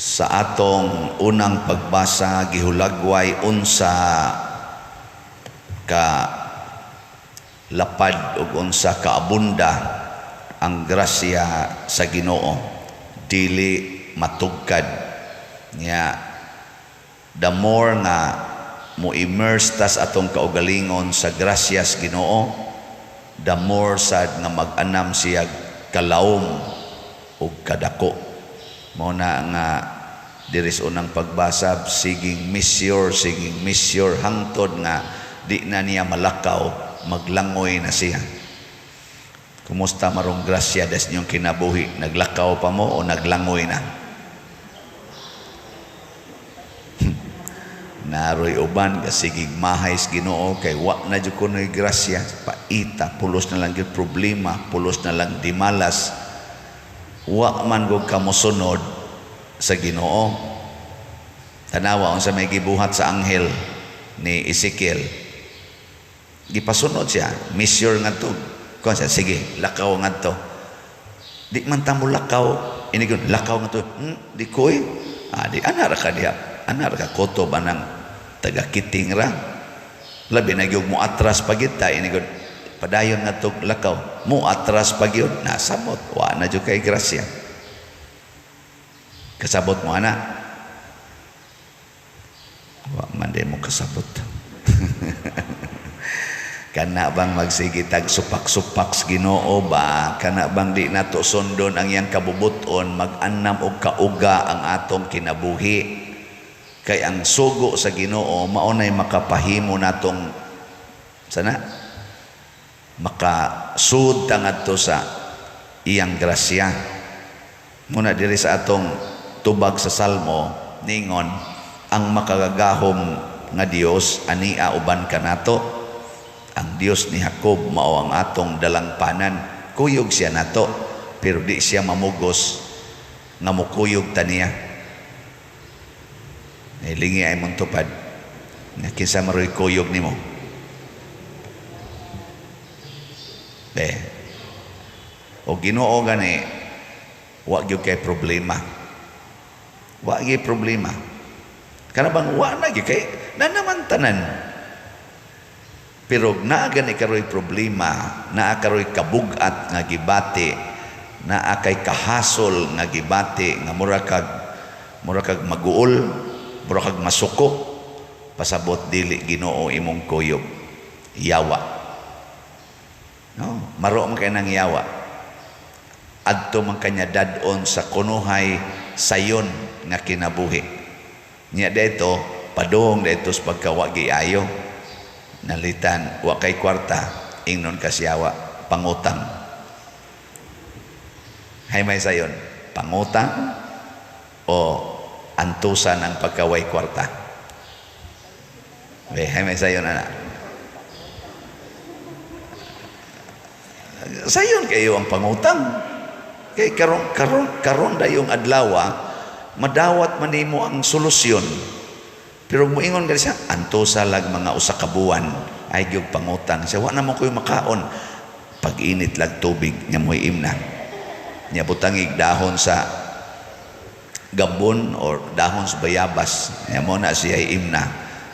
Sa atong unang pagbasa, gihulagway unsa ka lapad ug unsa ka abunda ang grasya sa Ginoo, dili matugkad nya. The more nga mo immerse tas atong kaugalingon sa grasyas Ginoo, the more sad nga mag-anam siya kalawom ug kadako. Mao na nga diri sa unang pagbasa, siging measure hangtod nga di na niya malakaw, maglangoy na siya. Kumusta marong grasya des inyong kinabuhi? Naglakaw pa mo o naglangoy na? Naroy uban kasigig mahay sa Ginoo kay wa na jud kunoy grasya, paita, pulos na lang gyud problema, pulos na lang dimalas. Wa man gud kamosunod sa Ginoo. Tanawa unsa may gibuhat sa anghel ni Ezekiel. Gipasunod siya, measure ngadto. Kuan siya, sige, lakaw ngadto. Di man ta mo lakaw, inigon, lakaw ngadto. Di koy. Ah, di ana ra ka diha. Ana ra ka kutob anang taga-kiting ra. Labi na gyud mo atras pa gyud ta, inigon, padayon ngadto lakaw. Mo atras pa gyud, nasamot, wa na jud kay grasya. Kasabot mo ana? Wa man di mo kasabot. Kana bang magsige tag supak-supak sa Ginoo ba? Kana bang di nato sundon ang iyang kabubuton, mag-anam og kauga ang atong kinabuhi? Kay ang sugo sa Ginoo mao nay makapahimo natong sana makasud ta ngadto sa iyang grasya. Muna diri sa atong tubag sa Salmo, ningon ang makagagahom nga Dios ania uban kanato. Ang Dios ni Jacob mao ang atong dalangpanan. Kuyog siya nato, pero di siya mamugos nga mukuyog ta niya. Lingi ay mong tupad nga kinsa maroy kuyog nimo. Eh, o Ginoo gani wa gyud kay problema. Wa gyud problema. Kana bang wa na gyud kay na naman tanan. Pero naa gani karoy problema, naa karoy kabugat nga gibati, naa kay kahasol nga gibati nga mura kag maguol, mura kag masuko, pasabot dili Ginoo imong kuyog. Yawa. No, maro man kay nang yawa. Adto man kanya dad-on sa kunuhay sayon nga kinabuhi. Nya dito padung dito sa pagkawa giayo. Nalitan wa kay kwarta, ingnon kasyawa pangutang. Hay may sayon, pangutang o antusan ang pagkaway kwarta. Be, hay may sayon ana. Sayon kayo ang pangutang. Kay karon karon karon dayong adlaw madawat man nimo ang solusyon. Pero muingon gani siya, antusa lag mga usa ka buwan, ay gyud pangutang siya, wa na mo koy makaon. Pag-init lag tubig nya moy imna. Nya butangig dahon sa gabon or dahon sa bayabas, nya mo na siya imna.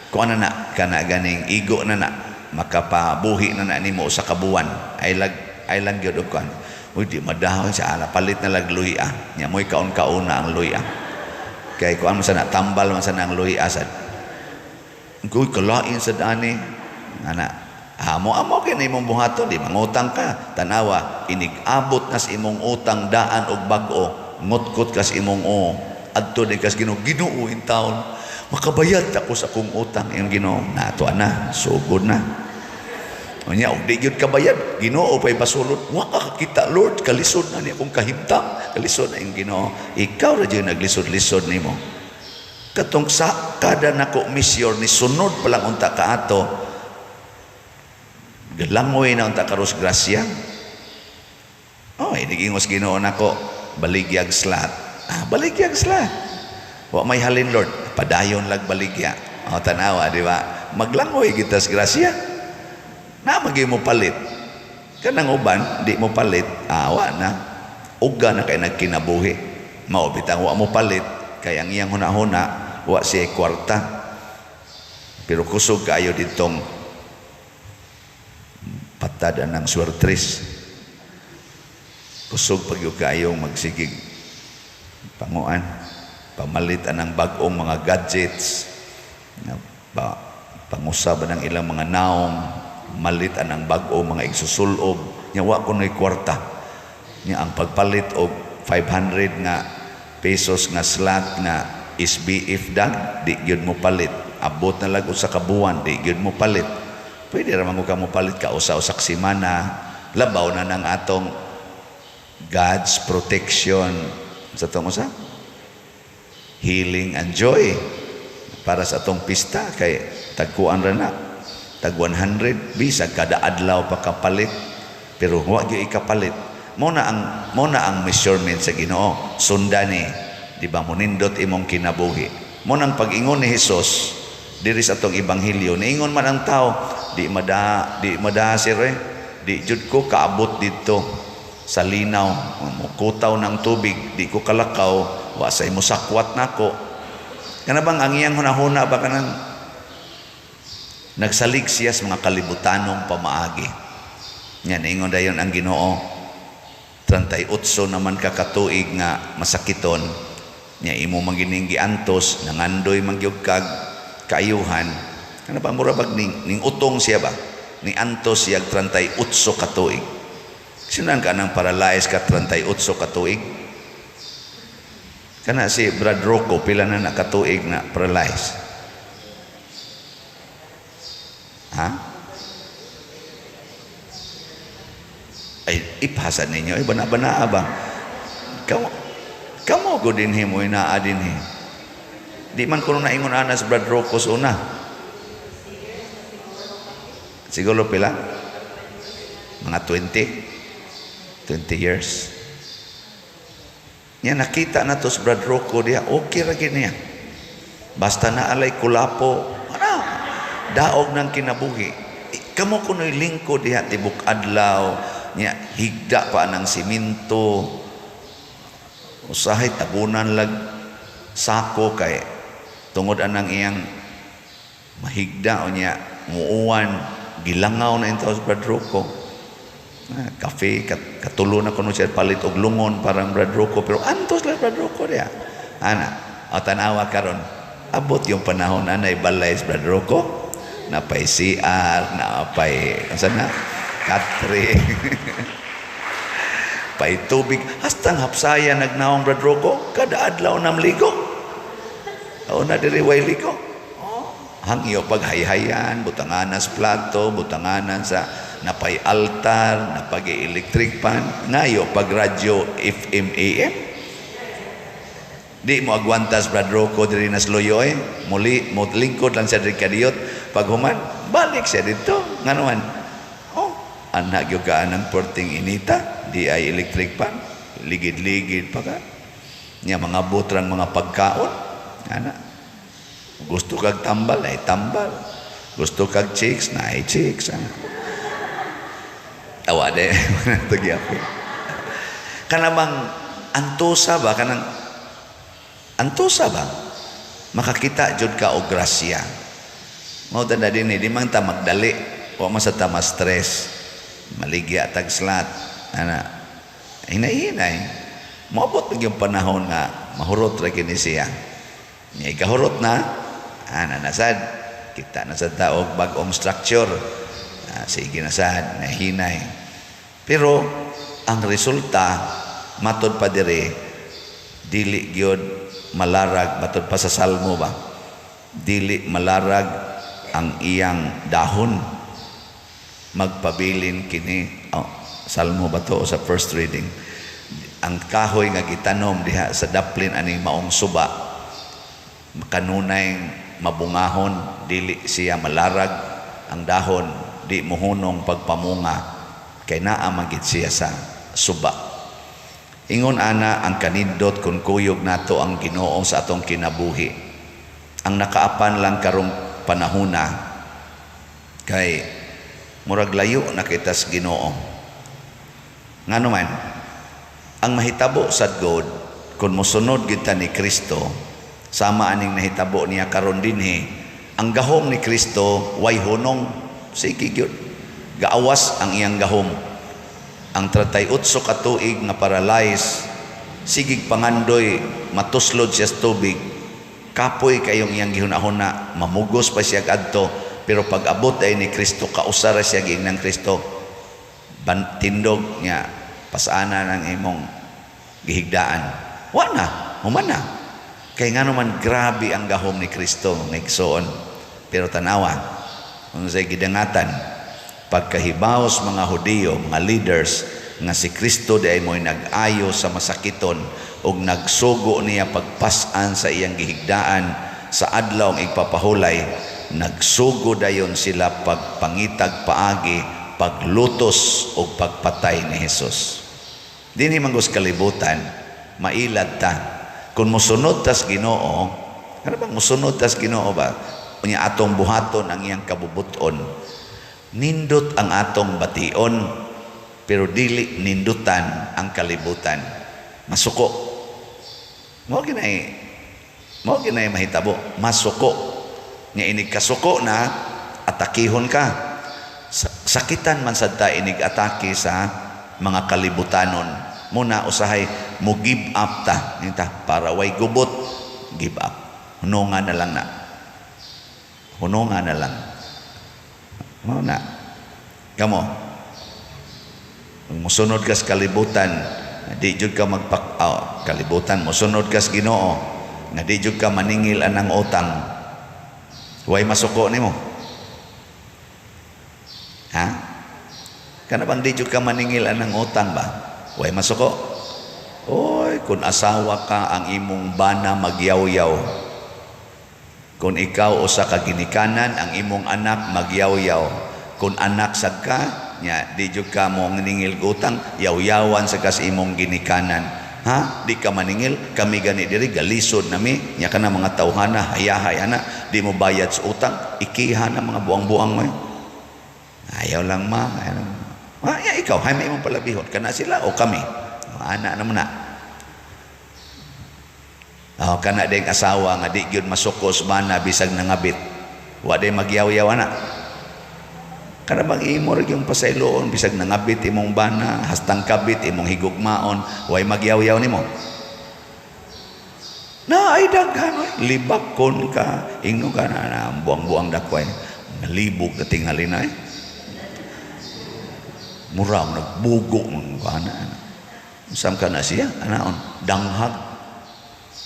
Kuan na na kana ganing igo na na makapabuhi na na nimo usa ka buwan, ay lang gyud og kuan. Uy, di madahon siya, ala, palit na lag luya. Nya moy kaon-kaon na ang luya. Kay kuan man sana, tambal man sana ang luya sad. Uy, kalain sa dani. Ana, amo-amo kay na imong buhaton, di mangutang ka. Tanawa, inig-abot na sa imong utang daan og bag-o, ngutkot ka sa imong o. Adto din kas Ginoo, Ginoo in taon. Makabayad ako sa akong utang. Iyong Ginoo, nato na, sugod na. Unya, og di gyud kabayad, Ginoo pa'y basulod. Wa ka kakita, Lord, kalisod na ni akong kahimtang. Kalisod na iyong Ginoo. Ikaw ra jud naglisod-lisod nimo. Katong sa kada nako misyor ni sunod pa lang unta ka ato, galangoy na unta karos grasya. Oh, inigingos Ginoo nako, baligyag slat. Ah, baligyag slat. Wa may halin, Lord, padayon lag baligya. Oh, tanawa, di ba? Maglangoy gitas grasya. Na magi mo palit. Kanang uban, di mo palit, awa na. Uga na kay nagkinabuhi. Mao bitang wa mo palit, Kay ang iyang hunahuna, wa siya kwarta. Pero kusog kaayo ditong patad anang swertres. Kusog pag kaayo magsigig panguan, pamalit anang bag-ong mga gadgets, nga ba, pangusab ng ilang mga naong, malit anang bag-ong mga igsusulob nya wa kuno'y kwarta. Nya ang pagpalit og 500 nga pesos nga slot nga SBF dag, di gyud mo palit. Abot na lag usa ka buwan, di gyud mo palit. Pwede ra man ka mo palit ka usa-usa ka semana. Labaw na nang atong God's protection sa atong usa healing and joy para sa atong pista, kay tagkuan ra na, tag 100, bisag kada adlaw pa kapalit, pero wa gyud ikapalit. Mo na ang measurement sa Ginoo. Sundan ni, di ba monindot imong kinabuhi? Mo nang pag-ingon ni Hesus diri sa atong ebanghelyo, niingon man ang tao, Di mada sir eh, di jud ko kaabot didto sa linaw, mukutaw ng tubig, di ko kalakaw, wa say mosakwat nako." Kana bang ang iyang hunahuna ba, kanang nagsalig siya sa mga kalibutanong pamaagi. Nya niingon dayon ang Ginoo, 38 naman ka katuig nga masakiton nya imo man gining giantos, nangandoy man gyud kag kaayuhan." Kana ba, mura bag ning utong siya ba, ni antos siya 38 ka tuig. Sinan ka nang paralyzed ka 38 ka tuig. Kana si Brad Rocco, pila na nakatuig na paralyzed? Ha? Ay, ipasa ninyo. Ay, bana-bana ba? Kamo, kamo ko din mo, inaa din he. Di man kuno naingon ana sa Brad Rocco sa una. Siguro pila? Mga 20? 20 years. Nya nakita na to sa Brad Rocco diha, okay ra gid niya. Basta na alay kulapo, ana, daog ng kinabuhi. Kamo kuno'y lingkod diha tibok adlaw, nya higda pa ng simento. Usahay tabunan lag sako kay tungod anang iyang mahigda o nya muuan, gilangaw na intaw sa Brad Rocco. Kafe, katulo na kuno siya palit og lungon parang Brad Rocco, pero antos lang Brad Rocco diha. Ana, o tanawa karon, abot yung panahon anay balay sa Brad Rocco, napay CR, napay unsa na, katre, pay tubig, hastang hapsaya nagnaong Brad Rocco, kada adlaw namligo. O na diri way ligo. Oh, hangyo paghayhayan, butanganan sa plato, butanganan sa napay altar, napag electric pan, ngayo pag radyo FM AM. Di mo agwantas Brad Rocco diri na Sloyo eh. Muli mo lingkod lang siya diri kadiyot. Pag human, balik siya dito. Ngano man? Oh, anak gyud ka anang perting inita, di ay electric pan, ligid-ligid pa ka. Nya mga butrang mga pagkaon. Ana. Gusto kag tambal ay tambal. Gusto kag chicks na ay chicks. Ana. Tawa de, nagyapin. Kana bang antosa ba, kanang antosa ba makakita jud ka og grasya. Mao ta na din eh, di man ta magdali, wa man sa ta ma-stress. Maligya tag slot. Ana, hinay-hinay. Moabot yung panahon nga mahurot ra kini siya. Nya ikahurot na, ana nasad, kita na sad ta og bag-ong structure. Sige na sad, nahinay. Pero ang resulta matod pa dire, dili gyud malarag, matod pa sa Salmo ba? Dili malarag ang iyang dahon, magpabilin kini. Oh, Salmo ba to o sa first reading? Ang kahoy nga gitanom diha sa daplin aning maong suba, kanunay mabungahon, dili siya malarag ang dahon, di muhunong pagpamunga, kay naa man gid siya sa suba. Ingon ana ang kanindot kung kuyog nato ang Ginoo sa atong kinabuhi. Ang nakaapan lang karong panahuna kay murag layo na kita sa Ginoo. Ngano man ang mahitabo sad God kung mosunod kita ni Kristo, Sama aning nahitabo niya karon dinhi. Ang gahom ni Kristo way hunong, sige gyud. Gaawas ang iyang gahom. Ang 38 ka tuig nga paralyzed, sigig pangandoy matuslod siya sa tubig. Kapoy kayong iyang gihuna-huna, mamugos pa siya adto, pero pag abot ay ni Kristo, kausara siya giingnan Kristo, ban, tindog niya, pasana ng imong gihigdaan. Wa na, human na. Kay nga naman grabe ang gahom ni Kristo, mga igsoon. Pero tanawa, kung sa gidangatan, pagkahibaos mga Hudiyo, mga leaders, nga si Kristo di ay mo'y nag-ayo sa masakiton ug nagsugo niya pagpas-an sa iyang gihigdaan sa adlaw ang igpapahulay, nagsugo dayon sila pagpangitag paagi, paglutos ug pagpatay ni Jesus. Dinhi man sa kalibutan, mailad ta. Kung mosunod tas Ginoo, ano bang mosunod tas Ginoo ba? Unya atong buhaton ang iyang kabubuton. Nindot ang atong bation, pero dili nindutan ang kalibutan. Masuko. Mao ginay mahitabo, masuko. Nga inig kasuko na, atakihon ka. Sakitan man sad ta inig atake sa mga kalibutanon. Muna usahay mo give up ta, ta para way gubot, give up. Hununga na lang na. Hununga na lang. Mao na. Kamo. Musunod ka sa kalibutan, di jud ka magpak oh, kalibutan, musunod ka sa Ginoo, nga di jud ka maningil anang utang. Way masuko nimo. Ha? Kana bang di jud ka maningil anang utang ba? Way masuko. Oy, kung asawa ka, ang imong bana magyaw-yaw. Kung ikaw usa ka ginikanan, ang imong anak magyaw-yaw. Kung anak sad ka, nya di jud ka mo ningil utang, yaw-yawan sa kas imong ginikanan. Ha? Di ka maningil, kami gani diri galisod nami, nya kana mga tawhana, hayahay ana, di mo bayad sa utang, ikiha na mga buang-buang mo. Ayaw lang ma. Ayaw lang. Ma, ya, ikaw, hay may imong palabihon kana sila o kami. Ana naman na. Oh, kana ding asawa nga di gyud masuko sa bana bisag nangabit. Wa day magyaw-yaw ana. Kana bang imo ra gyung pasayloon bisag nangabit imong bana, hastang kabit imong higugmaon, way magyaw-yaw nimo. Na ay daghan oy, libakon ka, ingno ka na, na buang-buang dakway. Nalibog na tingali na eh. Mura nagbugo man ana. Usam ka na siya, anaon, danghag,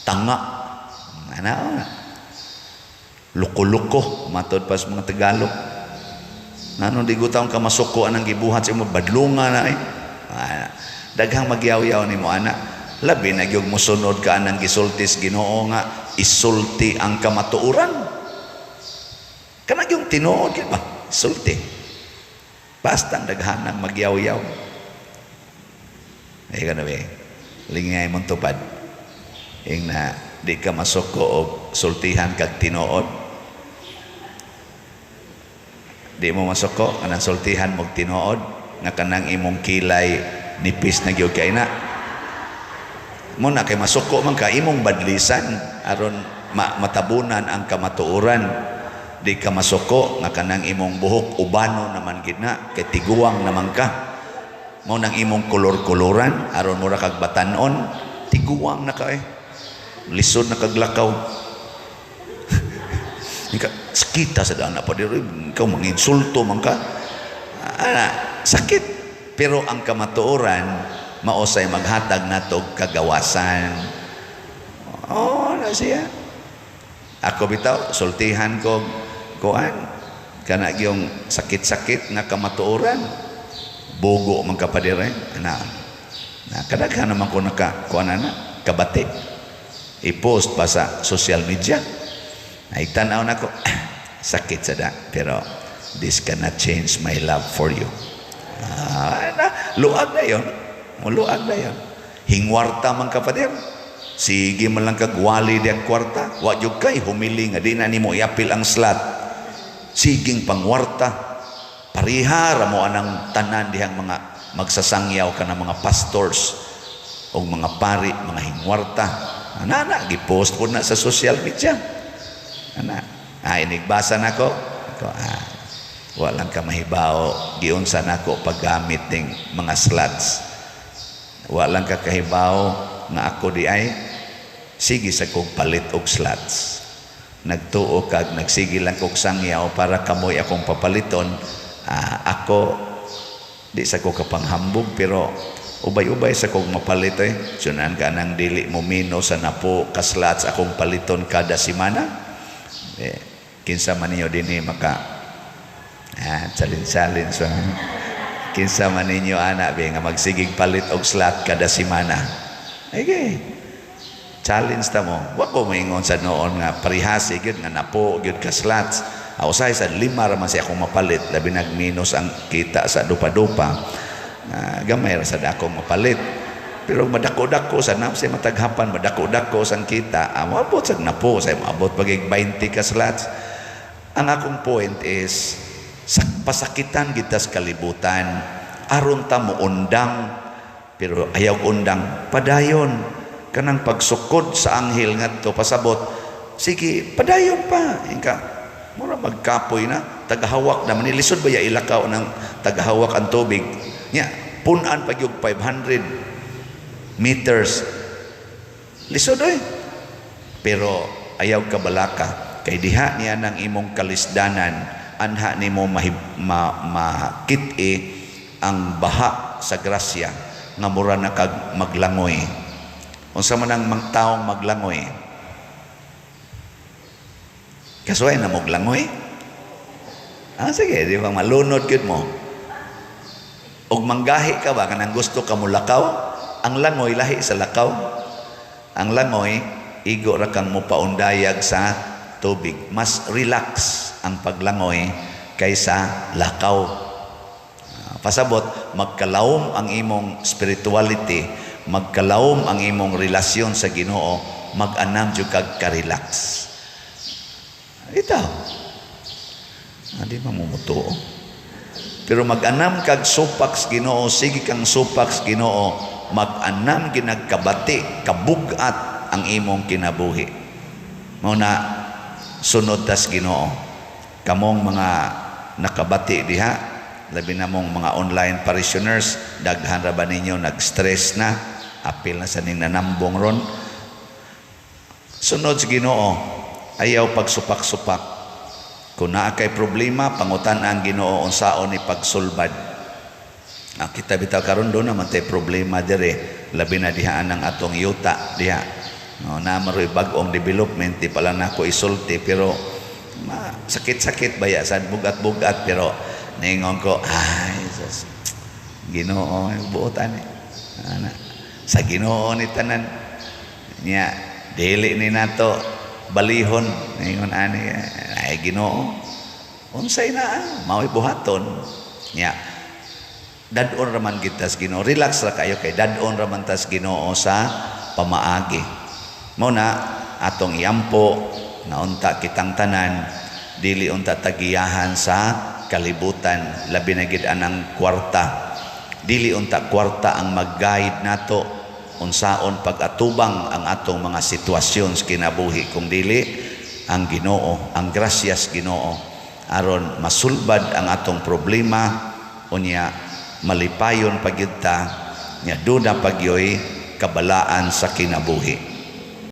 tanga, anaon. Luko-luko, matod pa sa mga Tagalog. Ngano di gutaon ka masuko anang gibuhat sa imo, badlunga na eh. Ah, daghang magyaw-yaw nimo ana. Labi na gyud mosunod ka anang gisultis Ginoo nga isulti ang kamatuoran. Kana gyung tinuod gyud ba? Sulti. Basta ang daghanang magyaw-yaw. Ay ka na be. Lingay mong tupad. Ing na di ka masuko og sultihan kag tinuod. Di mo masuko anang sultihan mog tinuod nga kanang imong kilay nipis na gyud kay na. Mo na kay masuko man ka imong badlisan aron matabunan ang kamatuoran. Di ka masuko nga kanang imong buhok ubano naman gid na kay tiguang naman ka. Mo nang imong kolor-koloran aron mura kag batan-on, tiguang na ka eh. Lisod na kaglakaw. Ika, sakita sa daan na pa diri, ikaw manginsulto man ka. Ana, sakit. Pero ang kamatuoran maosay maghatag nato kagawasan. Oh, na siya. Ako bitaw sultihan ko kuan kana gyung sakit-sakit nga kamatuoran. Bugo man ka pa dire, ana. Na kadaghan naman ko naka kuan ana, kabati. I-post pa sa social media. Ay tan-aw nako, sakit sa da, pero this cannot change my love for you. Ah, na, luag na yon. Luag na yon. Hingwarta man ka pa dir. Sige man lang kagwali di ang kwarta. Wa jud kay humili nga di na nimo iapil ang slot. Siging pangwarta. Pariha ra mo anang tanan dihang mga magsasangyaw ka ng mga pastors o mga pari, mga hingwarta. Ana na gi-post po na sa social media. Ana, inigbasa nako. Ako, walang ka mahibaw giunsa nako paggamit ning mga slots. Walang ka kahibaw nga ako di ay sige sa kong palit og slots. Nagtuo kag nagsige lang kog sangyaw para kamoy akong papaliton. Ako di sa ko kapanghambog, pero ubay-ubay sa kong mapalit eh. Sunan ka nang dili mo mino sa napo ka slots akong paliton kada semana. Eh, kinsa man ninyo dinhi maka challenge-challenge so, kinsa man ninyo ana be nga magsigig palit og slot kada semana? Okay. Challenge ta mo. Wa ko moingon sa noon nga parihasi gyud nga napo gyud ka slots. Usahay sa lima ra man siya akong mapalit, labi nagminus ang kita sa dupa-dupa. Gamay ra sad akong mapalit. Pero madako-dako sa nam siya mataghapan, madako-dako sang kita, moabot sa napo, sa moabot pagig 20 ka slots. Ang akong point is sa pasakitan kita sa kalibutan aron ta mo undang, pero ayaw undang padayon kanang pagsukod sa anghel ngadto. Pasabot, sige, padayon pa inka mura magkapoy na tagahawak na manilisod ba ya ilakaw ng tagahawak ang tubig nya punan pag yung 500 meters, lisod oy. Pero ayaw ka balaka kay diha niya ng imong kalisdanan, anha nimo makit-i ang baha sa grasya nga mura na kag maglangoy. Unsa man ang mang taong maglangoy? Kasuway na moglangoy? Sige, di ba malunod gyud mo? Og manggahi ka ba kanang gusto ka mulakaw? Ang langoy lahi sa lakaw. Ang langoy igo ra kang mopaundayag sa tubig. Mas relax ang paglangoy kaysa lakaw. Pasabot, magkalawom ang imong spirituality, magkalawom ang imong relasyon sa Ginoo, mag-anam jud kag ka-relax. Ito. Di ba mumutuo? Pero mag-anam kag supak sa Ginoo, sige kang supak sa Ginoo, mag-anam ginagkabati, kabugat ang imong kinabuhi. Mao na sunod tas Ginoo. Kamong mga nakabati diha, labi na mong mga online parishioners, daghan ra ba ninyo nag-stress na, apil na sa ning nanambong ron. Sunod sa Ginoo, ayaw pagsupak-supak. Kung naa kay problema, pangutan ang Ginoo unsaon ni pagsulbad. Kita bitaw karon do naman tay problema dire, labi na diha ang atong yuta diha. No, na maroy bag-ong development, di pala nako isulti, pero sakit-sakit baya sad, bugat-bugat, pero ningon ko, ay sus, Ginoo buot ani. Ana, sa Ginoo ni tanan nya, dili ni nato balihon, ningon ani, ay Ginoo unsay na mao'y buhaton nya. Dad-on raman kita sa Ginoo, relax ra kayo kay dad-on raman tas Ginoo sa pamaagi. Mao na atong iampo na unta kitang tanan dili unta tagiyahan sa kalibutan, labi na gid anang kwarta. Dili unta kwarta ang mag-guide nato unsaon pag-atubang ang atong mga sitwasyon sa kinabuhi, kung dili ang Ginoo, ang grasyas Ginoo, aron masulbad ang atong problema, unya malipayon pa gyud ta, nya duna pagyoy kabalaan sa kinabuhi.